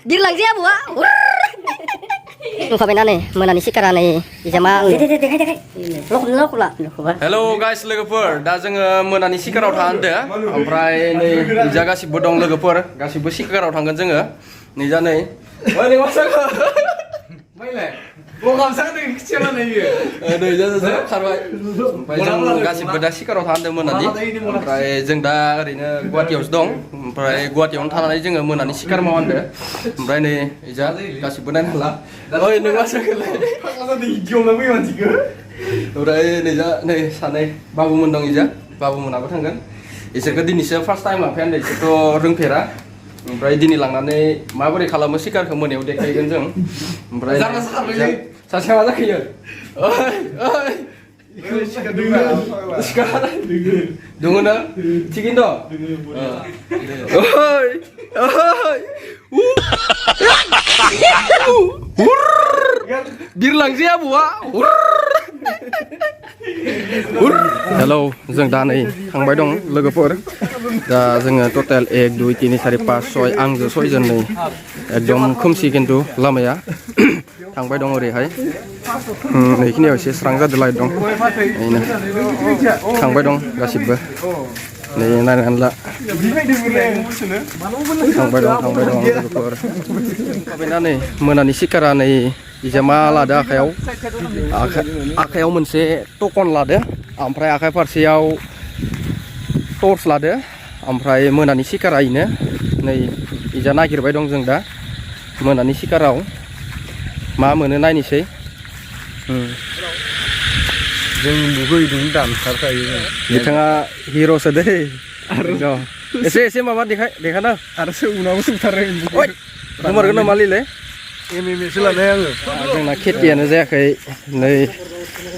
Birlang siapa buat? Nuka benar nih, menani sikara nih, jamaah. Lok lah. Hello guys, लोगोफोर दा जोङो मोनानि सिकाराव थांदो ओमफ्राय नै निजा गासिबो दं लोगोफोर गासिबो सिकाराव थांगोन जोङो निजा नै ओइ नै मासाखो माइलाय गगामसाखो नै खिथियाला नै नै जा खारबाय ओमफ्राय जों गासिबो दा सिकाराव थांदो मोनानि ओमफ्राय जों दा ओरैनो गुवाहाटीयावसो दं ओमफ्राय गुवाहाटीयावनो थानानै जोङो मोनानि सिकार मावदो ओमफ्राय नै इजा गासिबो नायनो हाला ओइ नों मासाखोलाय फाग्ला जादों इदियावनो बै मानसिखो ओमफ्राय नै सानै बाबुमोन दं इजा बाबुमोनाबो थांगोन इसोरखौ दिनैसो फार्स्ट टाइम लांफाया होनदों इसोरथ' रोंफेरा ओमफ्राय दिनै लांनानै माबोरै खालामो सिकारखौ मोनायाव देखायगोन जों ओमफ्राय सासेया मा जाखैयो ओइ सिकार दङ ना थिगैनो दं ओइ बिरलांसै आबौआ हेलौ जों दा नै थांबाय दं लोगोफोर दा जोङो टटेल 1 2 3 4 5 6 आंजों 6 जन नै एकदम खोमसि खिन्थु लामाया थांबाय दं ओरैहाय नैखिनियाव एसे स्रां जादों लाइट दं थांबाय दं गासिबो नै नायनानै ला थांबाय दं लोगोफोर थाबायना नै मोनानि सिकारा नै इजा मा लादो आखायाव मोनसे टकन लादो ओमफ्राय आखाइ फारसेयाव टर्च लादो ओमफ्राय मोनानि सिकारा इनो नै इजा नागिरबाय दं जों दा मोनानि सिकाराव मा मोनो नायनोसै जों बुगैदों दानथारखायो बिथाङा हिर'सो दै एसे माबा देखाना आरो उनावबो सोंथारो गोमोरगोन नामा लिले एमएमएसो लानाय आङो जोंना खेथियानो जायाखै नै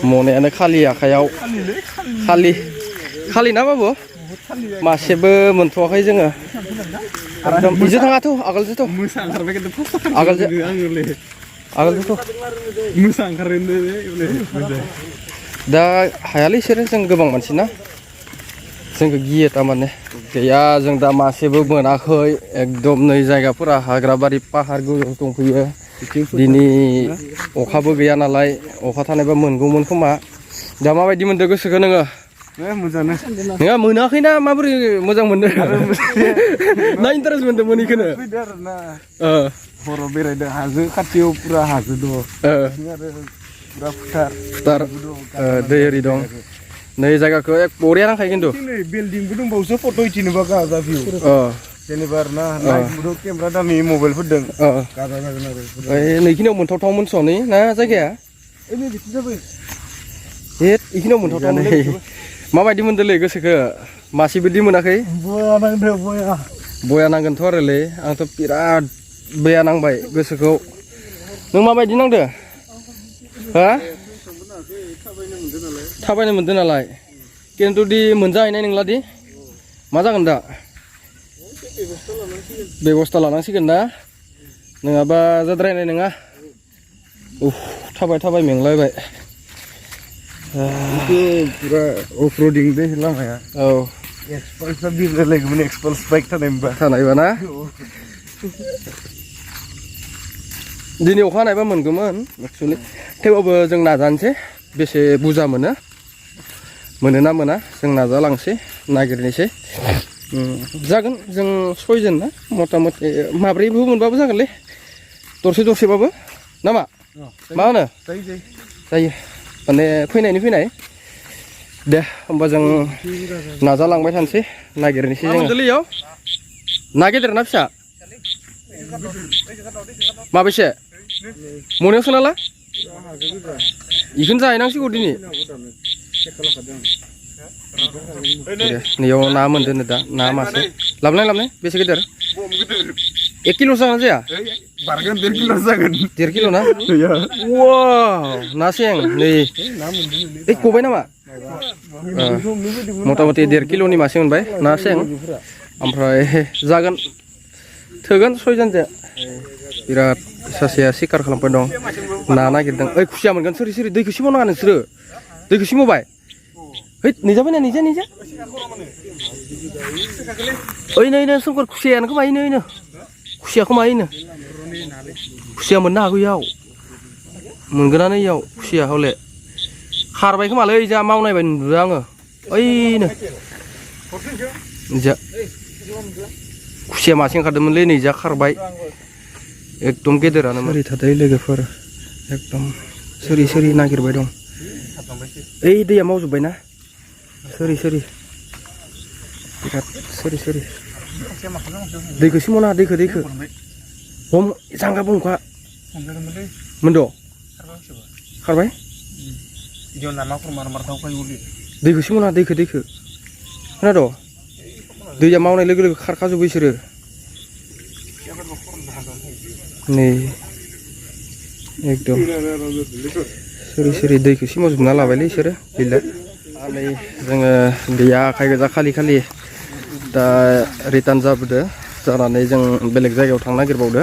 मनायानो खालि आखायाव खालि ना बाबु मासेबो मोनथ'वाखै जोङो एकदम बिजों थाङाथ' आगोलजोंथ' मोसा ओंखारबाय खिन्थु आगोलजोंथ' मोसा ओंखारदों दा हायालै इसोरो जों गोबां मानसि ना जोंखौ गियो थारमाने गैया जों दा मासेबो मोनाखै एकदम नै जायगाफोरा हाग्राबारि पाहार गोजौ दंफैयो दिनै अखाबो गैया नालाय अखा थानायबा मोनगौमोन खोमा दा माबायदि मोनदों गोसोखौ नोङो मोजाङानो नोंहा मोनाखैना माबोरै मोजां मोनदों ना इन्टारेस्ट मोनदों मोनैखौनो हराव बेरायदों हाजो खाथियाव पुरा हाजो दं पुरा फोथार दै ओरै दं नै जायगाखौ एक बरिया नांखायो खिन्थु बिल्डिंबो दंबावोसो फट' इथिनोबा गाजा भिउ जेनेबा आरोना लाइटबोथ' केमेरा दामि मबाइलफोर दं गाजा जागोन आरो नैखिनियाव मोनथावथाव मोनस'नै ना जायगाया इखिनियाव मोनथावथाव नै माबायदि मोनदोंलै गोसोखौ मासेबोदि मोनाखै बया नांगोनथ' आरोलै आंथ' बिराद बया नांबाय गोसोखौ नों माबायदि नांदो हा थाबायनो मोनदों नालाय खिन्थु दि मोनजाहैनाय नंला दि मा जागोन दा बेबस्था लानांसिगोन ना नङाबा जाद्रायनाय नङा थाबाय मेंलायबाय पुरा अफर'डिं दे लामाया औ एक्सपाल्सआ बिरलायगौमोन एक्सपाल्स बाइक थानायबा ना दिनै अखा हानायबा मोनगौमोन एक्सुवेलि थेवबाबो जों नाजानोसै बेसे बुरजा मोनो ना मोना जों नाजालांसै नागिरनोसै जागोन जों 6 जन ना मथा मथि माब्रैबो मोनबाबो जागोनलै दरसेबाबो ना मा होनो जायो माने फैनाय दे होमबा जों नाजालांबाय थानोसै नागिरनोसै जोङो ना गेदेर ना फिसा माबेसे मनायाव सोनाला इखौनो जाहैनांसिगौ दिनै नैयाव ना मोनदों दा ना मासे लाबनाय बेसे गेदेर 1 किल' जागोन जाया बारगोन 1.5 किल' जागोन 1.5 किल' ना वाव ना सें नै गबाय नामा मथा मथि 1.5 किल'नि मासे मोनबाय ना सें ओमफ्राय जागोन थोगोन 6 जनजों बिराद सासेया सिकार खालामबाय दं ना नागिरदों ओइ खुसिया मोनगोन सोरि दैखौ सिमावनाङा नोंसोरो दैखौ सिमावबाय है निजा ओइ नै सोंखर खुसियानो खोमा खुसियाखौ मायनो खुसिया मोननो हागौ इयाव मोनगोनानो इयाव खुसिया हले खारबाय खोमालै जा मावनाय बायदि नुदों आङो ओइनो जा खुसिया मासे ओंखारदोंमोनलै नै जा खारबाय एकदम गेदेरानो सोरि थादै लोगोफोर एकदम सोरि नागिरबाय दं ओइ दैया मावजोब्बायना सोरि बिराद सोरि दैखौ सिमना दैखौ हम जांगा बुंखा मोनद' खारबाय दैखौ सिमना दैखौ खोनाद' दैया मावनाय लोगो लोगो खारखाजोबो बिसोरो नै एकदम सोरि दैखौ सिमावजोबना लाबायलै इसोरो गैला नै जोङो दैया आखाइ गोजा खालि दा रिटार्न जाबोदो जानानै जों बेलेग जायगायाव थांनो नागिरबावदो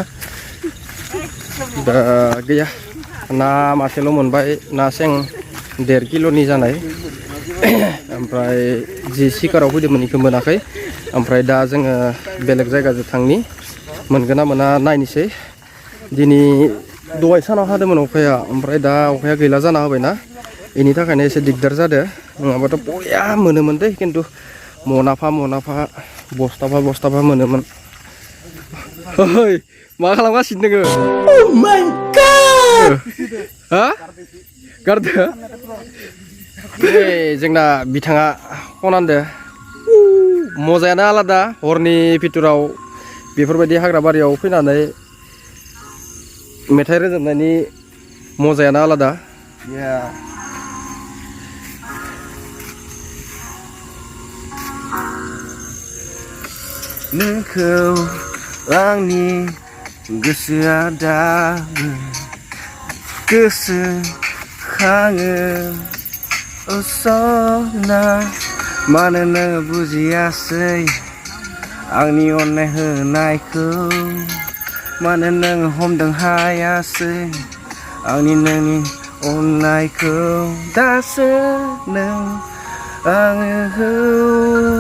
दा गैया ना मासेल' मोनबाय ना सें 1.5 किल'नि जानाय ओमफ्राय जि सिकाराव फैदोंमोन बेखौ मोनाखै ओमफ्राय दा जोङो बेलेग जायगाजों थांनि मोनगोन ना मोना नायनोसै दिनै दहाय सानाव हादोंमोन अखाया ओमफ्राय दा अखाया गैला जाना होबायना बेनि थाखायनो एसे दिगदार जादों नङाबाथ' बया मोनोमोन दै खिन्थु मनाफा बस्थाफा मोनोमोन ओइ मा खालामगासिनो नोङो Oh my god! हा गारदो जोंना बिथाङा खनान्दो मजायानो आलादा हरनि भितराव बेफोरबायदि हाग्रा बारियाव फैनानै मेथाइ रोजाबनायनि मजायानो आलादा नोंखौ आंनि गोसोआ दाबो गोसोखाङो सना मानो नों बुजियासै आंनि अननाय होनायखौ मानो नों हमदां हायासै नोंनि अननायखौ दासो नों आङो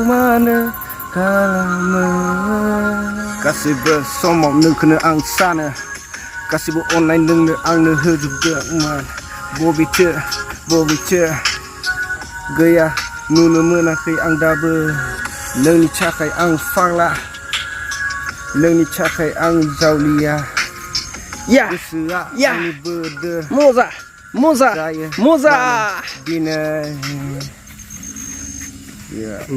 मानो खालामो गासैबो समाव नोंखौनो आं सानो गासैबो अननाय नोंनो आंनो होजोबदोंमोन बबेथो गैया नुनो मोनाखै आं दाबो नोंनि थाखाय आं फाग्ला नोंनि थाखाय आं जावलिया गोसोआ आंनि बोदोर मजा दिनै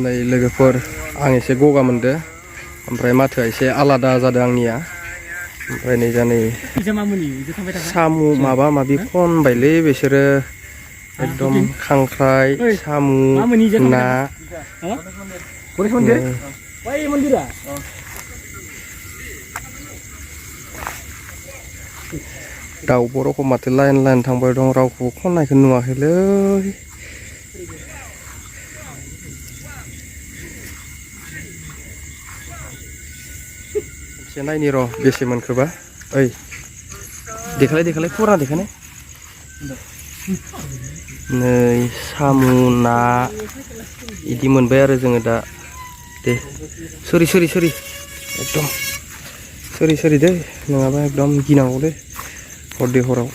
नै लोगोफोर आं एसे गगा मोनदो ओमफ्राय माथोआ एसे आलादा जादों आंनिया ओमफ्राय नै साम' माबा माबि खनबायलै बिसोरो एकदम खांख्राइ साम' ना दाउ बर'खौ माथो लाइन थांबाय दं रावखौबो खननायखौ नुवाखैलै एसे नायनि र' बेसे मोनखोबा ओइ देखालाय फुरा देखानाय नै साम' ना इदि मोनबाय आरो जोङो दा दे सोरि एकदम सोरि दे नङाबा एकदम गिनांगौ दे हराव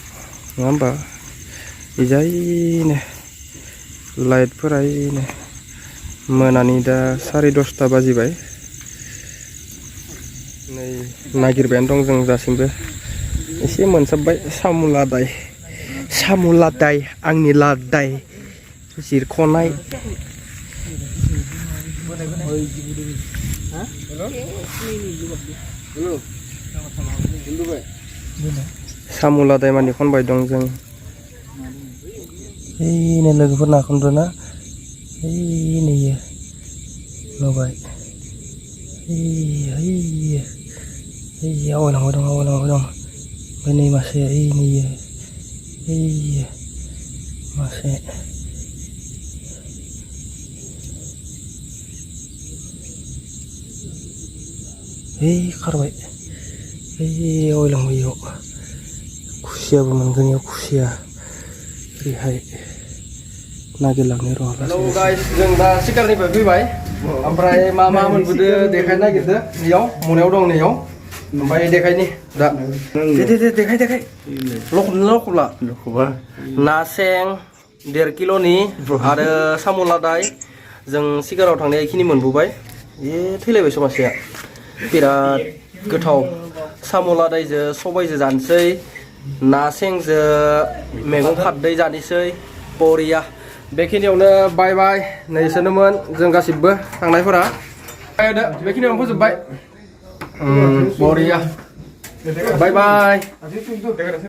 नङा होमबा इजायनो लाइटफोरा मोनानि दा 10:30 बाजिबाय नै नागिरबायानो दं जों दासिमबो एसे मोनसाबबाय साम' लादाय आंनि लादाय जिरख'नाय साम' लादाय मानि खनबाय दं जों ओइनो लोगोफोर ना खनदोना ओइनो नुबाय आवलांबाय दं ओमफ्राय नै मासे मासे खारबाय आवलांबाय इयाव खुसियाबो मोनगोन इयाव खुसिया ओरैहाय नागिरलांनो र' हेलौ गाइस जों दा सिकारनिफ्राय फैबाय ओमफ्राय मा मोनबोदो देखायनो नागिरदो बेयाव मनायाव दं नैयाव ओमफ्राय देखायनि दा दे देखाय लखबला ना सें 1.5 किल'नि आरो साम' लादाय जों सिगाराव थांनाया इखिनि मोनबोबाय ए थैलायबायसो मासेया बिराद गोथाव साम' लादायजों सबायजों जानोसै ना सेंजों मैगं खारदै जानोसै बरिया बेखिनियावनो बाय बाय नैसोनोमोन जों गासिबो थांनायफोरा बेखिनियावनो फोजोबबाय बरिया बाय बाय